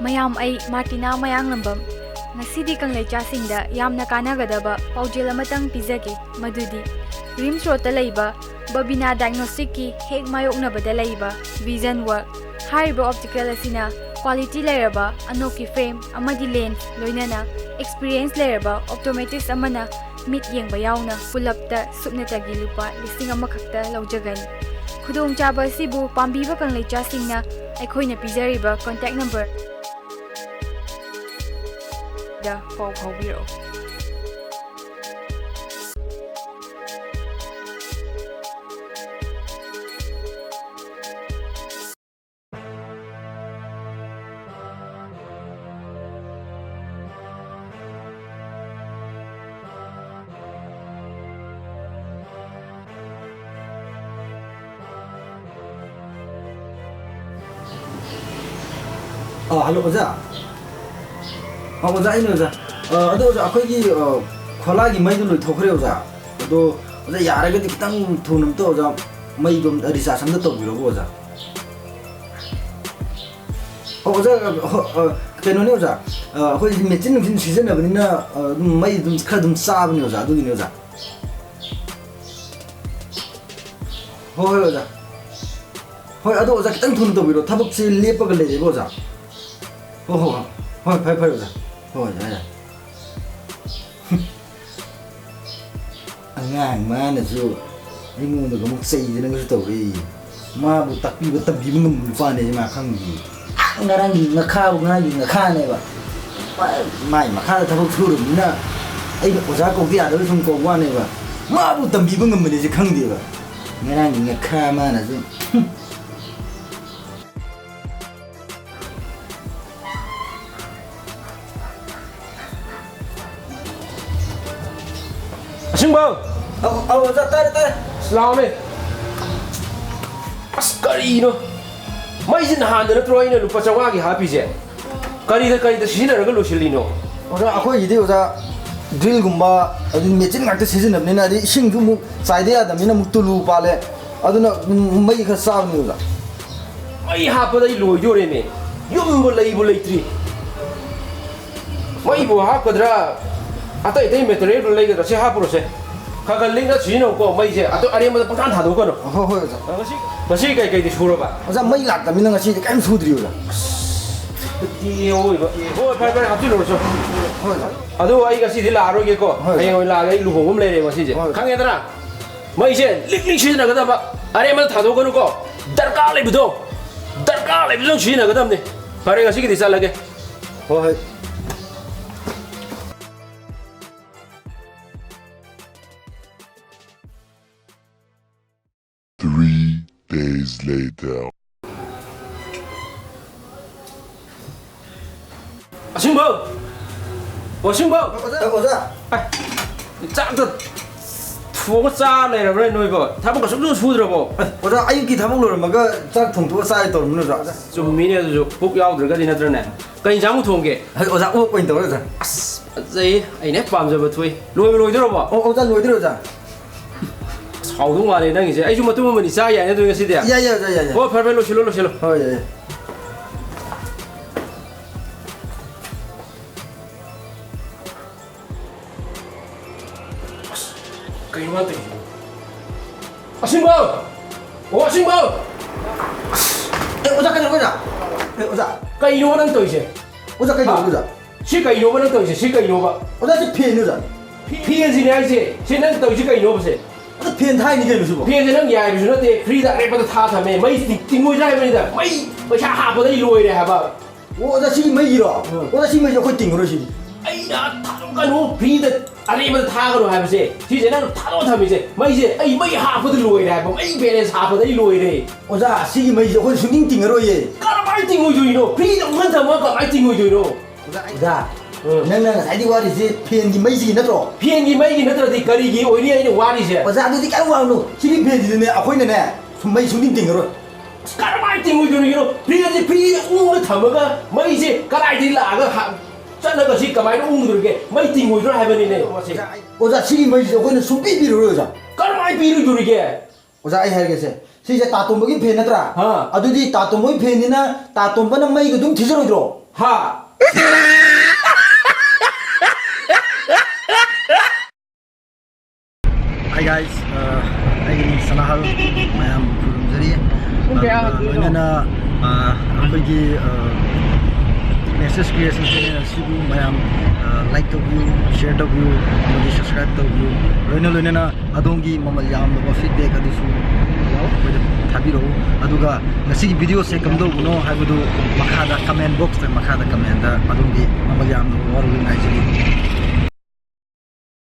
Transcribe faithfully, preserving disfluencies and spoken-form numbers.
ꯃꯌꯥꯝ, ꯑꯩ ꯃꯥꯔꯇꯤꯅꯥ ꯃꯌꯥꯡꯂꯝꯕꯝ꯫ ꯉꯁꯤꯗꯤ ꯀꯪꯂꯩꯆꯥꯁꯤꯡꯗ ꯌꯥꯝꯅ ꯀꯥꯟꯅꯒꯗꯕ ꯄꯥꯎꯖꯦꯜ ꯑꯃꯇꯪ ꯄꯤꯖꯒꯦ, ꯃꯗꯨꯗꯤ ꯔꯤꯝꯁ ꯔꯣꯗꯇ ꯂꯩꯕ ꯕꯕꯤꯅꯥ ꯗꯥꯏꯒꯅꯣꯁꯇꯤꯛꯀꯤ ꯍꯦꯛ ꯃꯥꯌꯣꯛꯅꯕꯗ ꯂꯩꯕ ꯚꯤꯖꯟ ꯋꯥꯔꯜꯗ ꯍꯥꯏꯔꯤꯕ ꯑꯣꯞꯇꯤꯀꯦꯜ ꯑꯁꯤꯅ ꯀ꯭ꯋꯥꯂꯤꯇꯤ ꯂꯩꯔꯕ ꯑꯅꯣꯛꯀꯤ ꯐ꯭ꯔꯦꯝ ꯑꯃꯗꯤ ꯂꯦꯟꯁ, ꯂꯣꯏꯅꯅ ꯑꯦꯛꯁꯄꯤꯔꯤꯌꯦꯟꯁ ꯂꯩꯔꯕ ꯑꯣꯞꯇꯣꯃꯦꯇ꯭ꯔꯤꯁ ꯑꯃꯅ ꯃꯤꯠ ꯌꯦꯡꯕ ꯌꯥꯎꯅ ꯄꯨꯂꯞꯇ ꯁꯨꯞꯅꯇꯒꯤ ꯂꯨꯄꯥ ꯂꯤꯁꯤꯡ ꯑꯃꯈꯛꯇ ꯂꯧꯖꯒꯅꯤ꯫ ꯈꯨꯗꯣꯡꯆꯥꯕ ꯑꯁꯤꯕꯨ ꯄꯥꯝꯕꯤꯕ ꯀꯪꯂꯩꯆꯥꯁꯤꯡꯅ ꯑꯩꯈꯣꯏꯅ ꯄꯤꯖꯔꯤꯕ ꯀꯣꯟꯇꯦꯛ ꯅꯝꯕꯔꯗ ꯄꯥꯎ ꯐꯥꯎꯕꯤꯔꯛꯎ꯫ ꯑꯥ, ꯍꯜꯂꯣ, ꯑꯣꯖꯥ꯫ ꯑꯥ, ꯑꯣꯖꯥ, ꯑꯩꯅ ꯑꯣꯖꯥ꯫ ꯑꯥ, ꯑꯗꯣ ꯑꯣꯖꯥ, ꯑꯩꯈꯣꯏꯒꯤ, ꯑꯥ, ꯈꯣꯂꯥꯒꯤ ꯃꯩꯗꯣ ꯂꯣꯏꯊꯣꯛꯈ꯭ꯔꯦ, ꯑꯣꯖꯥ꯫ ꯑꯗꯣ, ꯑꯣꯖꯥ, ꯌꯥꯔꯒꯗꯤ ꯈꯤꯇꯪ ꯊꯨꯅ ꯑꯝꯇ, ꯑꯣꯖꯥ, ꯃꯩꯗꯣ ꯑꯝꯇ ꯔꯤꯆꯥꯔꯖ ꯑꯝꯇ ꯇꯧꯕꯤꯔꯛꯎ, ꯑꯣꯖꯥ꯫ ꯑꯣ, ꯑꯣꯖꯥ, ꯑ, ꯍꯣ-, ꯑ, ꯀꯩꯅꯣꯅꯦ, ꯑꯣꯖꯥ꯫ ꯑ, ꯑꯩꯈꯣꯏꯗꯤ ꯃꯦꯆꯤꯟ ꯅꯨꯡꯆꯤꯟ ꯁꯤꯖꯤꯟꯅꯕꯅꯤꯅ, ꯑ, ꯑꯗꯨꯝ ꯃꯩ ꯑꯗꯨꯝ ꯈꯔ ꯑꯗꯨꯝ ꯆꯥꯕꯅꯦ, ꯑꯣꯖꯥ, ꯑꯗꯨꯒꯤꯅꯦ, ꯑꯣꯖꯥ꯫ ꯍꯣꯏ, ꯍꯣꯏ, ꯑꯣꯖꯥ꯫ ꯍꯣꯏ, ꯑꯗꯣ ꯑꯣꯖꯥ, ꯈꯤꯇꯪ ꯊꯨꯅ ꯇꯧꯕꯤꯔꯣ, ꯊꯕꯛꯁꯦ ꯂꯦꯞꯄꯒ ꯂꯩꯔꯦꯕ, ꯑꯣꯖꯥ꯫ ꯍꯣꯏ, ꯍꯣꯏ, ꯍꯣꯏ꯫ ꯍꯣꯏ, ꯐꯔꯦ, ꯐꯔꯦ, ꯑꯣꯖꯥ꯫ ꯍꯣꯏ, ꯌꯥꯔꯦ, ꯌꯥꯔꯦ꯫ ꯑꯉꯥꯡ ꯃꯥꯅꯁꯨ ꯑꯩꯉꯣꯟꯗꯒ ꯑꯃꯨꯛ ꯆꯩꯗꯅꯒꯁꯨ ꯇꯧꯔꯛꯏ꯫ ꯃꯥꯕꯨ ꯇꯥꯛꯄꯤꯕ ꯇꯝꯕꯤꯕ ꯉꯝꯕ ꯅꯨꯄꯥꯅꯦꯁꯦ ꯃꯥ ꯈꯪꯗꯦ꯫ ꯑꯥ, ꯉꯔꯥꯡꯒꯤ ꯉꯈꯥꯕꯨ ꯉꯔꯥꯡꯒꯤ ꯉꯈꯥꯅꯦꯕ꯫ ꯃꯥ-, ꯃꯥꯏ ꯃꯈꯥꯗ ꯊꯕꯛ ꯁꯨꯔꯕꯅꯤꯅ ꯑꯩꯅ ꯑꯣꯖꯥ ꯀꯧꯕ ꯌꯥꯗꯕ ꯁꯨꯝ ꯀꯧꯕ ꯋꯥꯅꯦꯕ꯫ ꯃꯥꯕꯨ ꯇꯝꯕꯤꯕ ꯉꯝꯕꯅꯦꯁꯦ ꯈꯪꯗꯦꯕ꯫ ꯉꯔꯥꯡꯒꯤ ꯉꯈꯥ ꯃꯥꯅꯁꯨ꯫ ꯍꯨꯝ꯫ ꯑꯁꯤꯡꯕ! ꯑꯧ, ꯑꯧ, ꯑꯣꯖꯥ, ꯇꯥꯔꯦ, ꯇꯥꯔꯦ꯫ ꯑꯁ, ꯂꯥꯎꯅꯦ꯫ ꯑꯁ, ꯀꯔꯤꯅꯣ? ꯃꯩꯁꯦ ꯅꯍꯥꯟꯗ ꯅꯠꯇ꯭ꯔꯣ ꯑꯩꯅ ꯂꯨꯄꯥ ꯆꯥꯝꯃꯉꯥꯒꯤ ꯍꯥꯞꯄꯤꯁꯦ? ꯀꯔꯤꯗ, ꯀꯔꯤꯗ ꯁꯤꯖꯤꯟꯅꯔꯒ ꯂꯣꯏꯁꯤꯜꯂꯤꯅꯣ? ꯑꯣꯖꯥ, ꯑꯩꯈꯣꯏꯒꯤꯗꯤ, ꯑꯣꯖꯥ, ꯗ꯭ꯔꯤꯜꯒꯨꯝꯕ, ꯑꯗꯩ ꯃꯦꯆꯤꯟ ꯉꯥꯛꯇ ꯁꯤꯖꯤꯟꯅꯕꯅꯤꯅ, ꯑꯗꯩ ꯏꯁꯤꯡꯁꯨ ꯑꯃꯨꯛ ꯆꯥꯏꯗ ꯌꯥꯗꯕꯅꯤꯅ ꯑꯃꯨꯛ ꯇꯨꯂꯨ ꯄꯥꯜꯂꯦ꯫ ꯑꯗꯨꯅ, ꯎꯝ, ꯃꯩ ꯈꯔ ꯆꯥꯕꯅꯤ, ꯑꯣꯖꯥ꯫ ꯃꯩ ꯍꯥꯞꯄꯗ ꯑꯩ ꯂꯣꯏꯗꯣꯔꯦꯅꯦ꯫ ꯌꯨꯝꯕꯨ ꯂꯩꯕꯨ ꯂꯩꯇ꯭ꯔꯤ꯫ ꯃꯩꯕꯨ ꯍꯥꯞꯀꯗ꯭ꯔꯥ, ꯑꯇꯩ ꯑꯇꯩ ꯃꯦꯇꯔꯤꯌꯦꯜꯕꯨ ꯂꯩꯒꯗ꯭ꯔꯥ, ꯁꯤ ꯍꯥꯞꯄꯨꯔꯁꯦ꯫ ꯈꯔ ꯈꯔ ꯂꯤꯛꯅ ꯁꯤꯖꯤꯟꯅꯧꯀꯣ ꯃꯩꯁꯦ, ꯑꯗꯨ ꯑꯔꯦꯝꯕꯗ ꯄꯪꯊꯥꯟ ꯊꯥꯗꯣꯛꯀꯅꯨ꯫ ꯍꯣꯏ, ꯍꯣꯏ, ꯑꯣꯖꯥ꯫ ꯉꯁꯤ, ꯉꯁꯤ ꯀꯩꯀꯩꯗꯤ ꯁꯨꯔꯕ? ꯑꯣꯖꯥ, ꯃꯩ ꯂꯥꯛꯇꯕꯅꯤꯅ ꯉꯁꯤꯗꯤ ꯀꯔꯤꯝ ꯁꯨꯗ꯭ꯔꯤ, ꯑꯣꯖꯥ꯫ ꯐꯠꯇꯤ ꯑꯣꯏꯕ꯫ ꯍꯣꯏ, ꯐꯔꯦ, ꯐꯔꯦ, ꯍꯥꯞꯆꯤꯜꯂꯨꯔꯁꯨ꯫ ꯍꯣꯏ, ꯑꯣꯖꯥ꯫ ꯑꯗꯨ ꯑꯩ ꯉꯁꯤꯗꯤ ꯂꯥꯛꯑꯔꯣꯏꯒꯦꯀꯣ꯫ ꯍꯣꯏ, ꯑꯣꯖꯥ꯫ ꯍꯌꯦꯡ ꯑꯣꯏꯅ ꯂꯥꯛꯑꯒꯦ, ꯑꯩ ꯂꯨꯍꯣꯡꯕ ꯑꯃ ꯂꯩꯔꯦ ꯉꯁꯤꯁꯦ꯫ ꯍꯣꯏ, ꯑꯣꯖꯥ꯫ ꯈꯪꯉꯦꯗꯅ? ꯃꯩꯁꯦ ꯂꯤꯛ ꯂꯤꯛ ꯁꯤꯖꯤꯟꯅꯒꯗꯕ, ꯑꯔꯦꯝꯕꯗ ꯊꯥꯗꯣꯛꯀꯅꯨꯀꯣ꯫ ꯗꯔꯀꯥꯔ ꯂꯩꯕꯗꯣ, ꯗꯔꯀꯥꯔ ꯂꯩꯕꯗꯣ ꯁꯤꯖꯤꯟꯅꯒꯗꯕꯅꯤ꯫ ꯐꯔꯦ, ꯉꯁꯤꯒꯤꯗꯤ ꯆꯠꯂꯒꯦ꯫ ꯍꯣꯏ, ꯍꯣꯏ꯫ Three days later. ꯑꯁꯤꯡꯕꯧ! ꯑꯣ, ꯑꯁꯤꯡꯕꯧ! ꯑꯣꯖꯥ, ꯑꯣꯖꯥ꯫ ꯑꯦ, ꯆꯥꯛꯇ ꯊꯣꯡꯉ ꯆꯥ ꯂꯩꯔꯕ꯭ꯔꯥ ꯅꯣꯏꯕꯣ? ꯊꯕꯛꯀ ꯁꯨꯡꯁꯨ ꯁꯨꯗ꯭ꯔꯕꯣ? ꯑꯣꯖꯥ, ꯑꯌꯨꯛꯀꯤ ꯊꯕꯛ ꯂꯣꯏꯔꯝꯃꯒ ꯆꯥꯛ ꯊꯣꯡꯗꯣꯛꯑ ꯆꯥꯒꯦ ꯇꯧꯔꯝꯕꯅꯦ, ꯑꯣꯖꯥ꯫ ꯆꯨꯝꯃꯤꯅꯦ ꯑꯗꯨꯁꯨ, ꯄꯨꯛ ꯌꯥꯎꯗ꯭ꯔꯒꯗꯤ ꯅꯠꯇ꯭ꯔꯅꯦ? ꯀꯩ ꯏꯟꯖꯥꯡꯕꯨ ꯊꯣꯡꯒꯦ? ꯑꯣꯖꯥ, ꯑꯣꯛ ꯑꯣꯏꯅ ꯇꯧꯔꯦ, ꯑꯣꯖꯥ꯫ ꯑꯁ, ꯐꯖꯩꯌꯦ꯫ ꯑꯩꯅ ꯍꯦꯛ ꯄꯥꯝꯖꯕ ꯊꯣꯛꯏ꯫ ꯂꯣꯏꯕ ꯂꯣꯏꯗꯣꯔꯕꯣ? ꯑꯣ, ꯑꯣꯖꯥ, ꯂꯣꯏꯗꯣꯔꯦ, ꯑꯣꯖꯥ꯫ ꯑꯁ, ꯍꯥꯎꯗꯧ ꯃꯥꯜꯂꯦ ꯅꯪꯒꯤꯁꯦ꯫ ꯑꯩꯁꯨ ꯃꯇꯨꯝ ꯑꯃꯅꯤ ꯆꯥ ꯌꯥꯏꯅꯦ ꯑꯗꯨꯗꯤ ꯉꯁꯤꯗꯤ? ꯌꯥꯏ, ꯌꯥꯏ, ꯑꯣꯖꯥ, ꯌꯥꯏ, ꯌꯥꯏ꯫ ꯍꯣ, ꯐꯔꯦ, ꯐꯔꯦ, ꯂꯣꯏꯁꯤꯜꯂꯣ, ꯂꯣꯏꯁꯤꯜꯂꯣ꯫ ꯍꯣꯏ, ꯌꯥꯏ, ꯌꯥꯏ꯫ ꯑꯁ, ꯀꯩꯅꯣ ꯃꯥ ꯇꯧꯔꯤꯁꯤꯕꯣ? ꯑꯁꯤꯡꯕꯧ! ꯑꯣ, ꯑꯁꯤꯡꯕꯧ! ꯑꯦ, ꯑꯣꯖꯥ, ꯀꯩꯗꯧꯔꯒꯦ, ꯑꯣꯖꯥ? ꯑꯦ, ꯑꯣꯖꯥ꯫ ꯀꯩꯅꯣ ꯅꯪ ꯇꯧꯔꯤꯁꯦ? ꯑꯣꯖꯥ, ꯀꯩꯗꯧꯔꯒꯦ, ꯍꯥ? ꯑꯣꯖꯥ? ꯁꯤ ꯀꯩꯅꯣꯕ ꯅꯪ ꯇꯧꯔꯤꯁꯦ? ꯁꯤ ꯀꯩꯅꯣꯕ? ꯑꯣꯖꯥ, ꯁꯤ ꯐꯦꯟꯅꯤ, ꯑꯣꯖꯥ꯫ ꯐꯦꯟꯁꯤꯅꯦ ꯍꯥꯏꯁꯦ? ꯁꯤ ꯅꯪ ꯇꯧꯔꯤꯁꯤ ꯀꯩꯅꯣꯕꯁꯦ? ꯑꯗ ꯐꯦꯟ ꯊꯥꯏꯅꯤ ꯀꯩꯅꯣ ꯁꯤꯕꯣ? ꯐꯦꯟꯁꯦ ꯅꯪ ꯌꯥꯏꯕꯁꯨ ꯅꯠꯇꯦ, ꯐ꯭ꯔꯤꯗ ꯑꯔꯦꯞꯄꯗ ꯊꯥ ꯊꯝꯃꯦ꯫ ꯃꯩ ꯇꯤꯡ-, ꯇꯤꯡꯉꯣꯏꯗ꯭ꯔꯥ ꯍꯥꯏꯕꯅꯤꯗ꯫ ꯃꯩ ꯄꯩꯁꯥ ꯍꯥꯞꯄꯗ ꯑꯩ ꯂꯣꯏꯔꯦ ꯍꯥꯏꯕ꯫ ꯑꯣ, ꯑꯣꯖꯥ, ꯁꯤꯒꯤ ꯃꯩꯒꯤꯔꯣ? ꯎꯝ꯫ ꯑꯣꯖꯥ, ꯁꯤ ꯃꯩꯁꯦ ꯑꯩꯈꯣꯏ ꯇꯤꯡꯉꯔꯣꯏ ꯁꯤꯗꯤ꯫ ꯑꯩꯅ ꯊꯥꯗꯣꯛꯀꯅꯨ, ꯐ꯭ꯔꯤꯗ ꯑꯔꯦꯝꯕꯗ ꯊꯥꯒꯅꯨ ꯍꯥꯏꯕꯁꯦ꯫ ꯁꯤꯁꯦ ꯅꯪ ꯊꯥꯗꯣꯛꯑ ꯊꯝꯃꯤꯁꯦ꯫ ꯃꯩꯁꯦ ꯑꯩ ꯃꯩ ꯍꯥꯞꯄꯗ ꯂꯣꯏꯔꯦ ꯍꯥꯏꯕ꯫ ꯃꯩ ꯕꯦꯂꯦꯟꯁ ꯍꯥꯞꯄꯗ ꯑꯩ ꯂꯣꯏꯔꯦ꯫ ꯑꯣꯖꯥ, ꯁꯤꯒꯤ ꯃꯩꯁꯦ ꯑꯩꯈꯣꯏ ꯁꯨꯡꯇꯤꯡ ꯇꯤꯡꯉꯔꯣꯏꯌꯦ꯫ ꯀꯔꯝꯍꯥꯏꯅ ꯇꯤꯡꯉꯣꯏꯗꯣꯏꯅꯣ? ꯐ꯭ꯔꯤꯗ ꯎꯪꯍꯟ ꯊꯝꯃꯒ ꯀꯃꯥꯏꯅ ꯇꯤꯡꯉꯣꯏꯗꯣꯏꯅꯣ? ꯑꯣꯖꯥ, ꯎꯝ꯫ ꯅꯪꯅ ꯉꯁꯥꯏꯗꯤ ꯋꯥꯔꯤꯁꯦ ꯐꯦꯟꯒꯤ ꯃꯩꯁꯤꯒꯤ ꯅꯠꯇ꯭ꯔꯣ? ꯐꯦꯟꯒꯤ ꯃꯩꯒꯤ ꯅꯠꯇ꯭ꯔꯗꯤ ꯀꯔꯤꯒꯤ ꯑꯣꯏꯅꯤ ꯑꯩꯅ ꯋꯥꯔꯤꯁꯦ? ꯑꯣꯖꯥ, ꯑꯗꯨꯗꯤ ꯀꯩꯝ ꯋꯥꯔꯨꯅꯨ꯫ ꯁꯤꯒꯤ ꯐꯦꯟꯁꯤꯗꯤꯅꯦ ꯑꯩꯈꯣꯏꯅꯅꯦ ꯁꯨꯝ ꯃꯩ ꯁꯨꯡꯇꯤꯡ ꯇꯤꯡꯉꯔꯣꯏ꯫ ꯑꯁ, ꯀꯔꯝꯍꯥꯏꯅ ꯇꯤꯡꯉꯣꯏꯗꯣꯏꯅꯣ? ꯐ꯭ꯔꯤꯖꯁꯦ ꯐ꯭ꯔꯤꯗ ꯎꯪꯉ ꯊꯝꯃꯒ ꯃꯩꯁꯦ ꯀꯗꯥꯏꯗꯒꯤ ꯂꯥꯛꯑꯒ ꯍꯥ-, ꯆꯠꯂꯒ ꯁꯤ ꯀꯃꯥꯏꯅ ꯎꯪꯗꯣꯔꯤꯒꯦ? ꯃꯩ ꯇꯤꯡꯉꯣꯏꯗ꯭ꯔꯣ ꯍꯥꯏꯕꯅꯤꯅꯦ, ꯃꯁꯤ꯫ ꯑꯣꯖꯥ, ꯑꯩ, ꯑꯣꯖꯥ, ꯁꯤꯒꯤ ꯃꯩꯁꯦ ꯑꯩꯈꯣꯏꯅ ꯁꯨꯡꯄꯤ ꯄꯤꯔꯔꯣꯏ, ꯑꯣꯖꯥ꯫ ꯀꯔꯝꯍꯥꯏꯅ ꯄꯤꯔꯣꯏꯗꯣꯔꯤꯒꯦ? ꯑꯣꯖꯥ, ꯑꯩ ꯍꯥꯏꯔꯒꯦꯁꯦ, ꯁꯤꯁꯦ ꯇꯥ ꯇꯣꯝꯕꯒꯤ ꯐꯦꯟ ꯅꯠꯇ꯭ꯔꯥ? ꯑꯥ꯫ ꯑꯗꯨꯗꯤ ꯇꯥ ꯇꯣꯝꯕꯒꯤ ꯐꯦꯟꯅꯤꯅ ꯇꯥ ꯇꯣꯝꯕꯅ ꯃꯩꯗꯣ ꯑꯗꯨꯝ ꯊꯤꯖꯔꯣꯏꯗ꯭ꯔꯣ? ꯍꯥ꯫ Hi guys, ꯑꯩꯒꯤ ꯃꯤꯡ ꯁꯅꯥꯍꯜ, ꯃꯌꯥꯝ ꯈꯨꯔꯨꯝꯖꯔꯤ꯫ ꯄꯨꯡ ꯀꯌꯥ ꯑꯗꯨꯒ ꯍꯟꯗꯣꯏꯅꯣ? ꯂꯣꯏꯅꯅ ꯑꯩꯈꯣꯏꯒꯤ ꯃꯦꯁꯦꯁ ꯀ꯭ꯔꯤꯌꯦꯁꯟ ꯆꯦꯅꯦꯜ ꯑꯁꯤꯕꯨ ꯃꯌꯥꯝ ꯂꯥꯏꯛ ꯇꯧꯕꯤꯌꯨ, ꯁꯤꯌꯔ ꯇꯧꯕꯤꯌꯨ, ꯑꯃꯗꯤ ꯁꯕꯁꯀ꯭ꯔꯥꯏꯕ ꯇꯧꯕꯤꯌꯨ꯫ ꯂꯣꯏꯅ ꯂꯣꯏꯅꯅ ꯑꯗꯣꯝꯒꯤ ꯃꯃꯜ ꯌꯥꯝꯂꯕ ꯐꯤꯗꯕꯦꯛ ꯑꯗꯨꯁꯨ ꯑꯩꯈꯣꯏꯗ ꯊꯥꯕꯤꯔꯛꯎ꯫ ꯑꯗꯨꯒ ꯉꯁꯤꯒꯤ ꯚꯤꯗꯤꯑꯣꯁꯦ ꯀꯝꯗꯧꯕꯅꯣ ꯍꯥꯏꯕꯗꯨ ꯃꯈꯥꯗ ꯀꯃꯦꯟ ꯕꯣꯛꯁꯇ, ꯃꯈꯥꯗ ꯀꯃꯦꯟꯗ ꯑꯗꯣꯝꯒꯤ ꯃꯃꯜ ꯌꯥꯝꯂꯕ ꯋꯥꯔꯣꯜ ꯉꯥꯏꯖꯔꯤ꯫